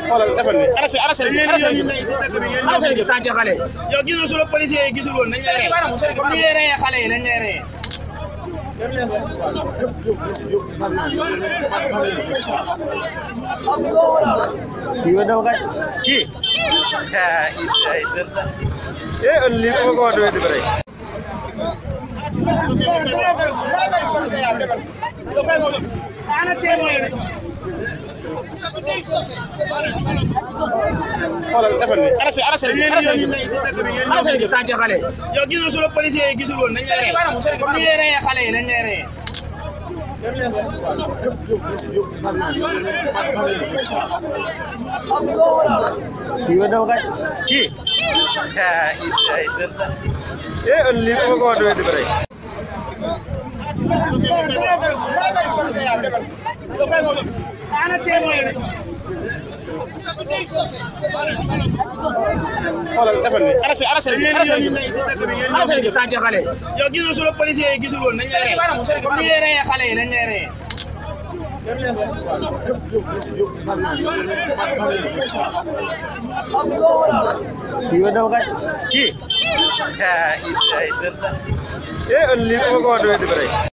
xoolal defal ni arrêté bi tànk xale yow gis nga su la policier yi gisul woon dañ lay rey comme ni ñuy reyee xale yi dañ lay reyee kii daw kay kii on li ko ko do di bare xoolal defal ni arrêté bi tànk xale yow gis nga su la policier yi gisul woon dañ lay rey comme ni ñuy reyee xale yi dañ lay reyee kii daw kay kii on li ko ko do di bare xoolal defal ni arrêté bi tànk xale yow gis nga su la policier yi gisul woon dañ lay rey comme ni ñuy reyee xale yi dañ lay reyee kii daw kay kii on li ko ko do di bare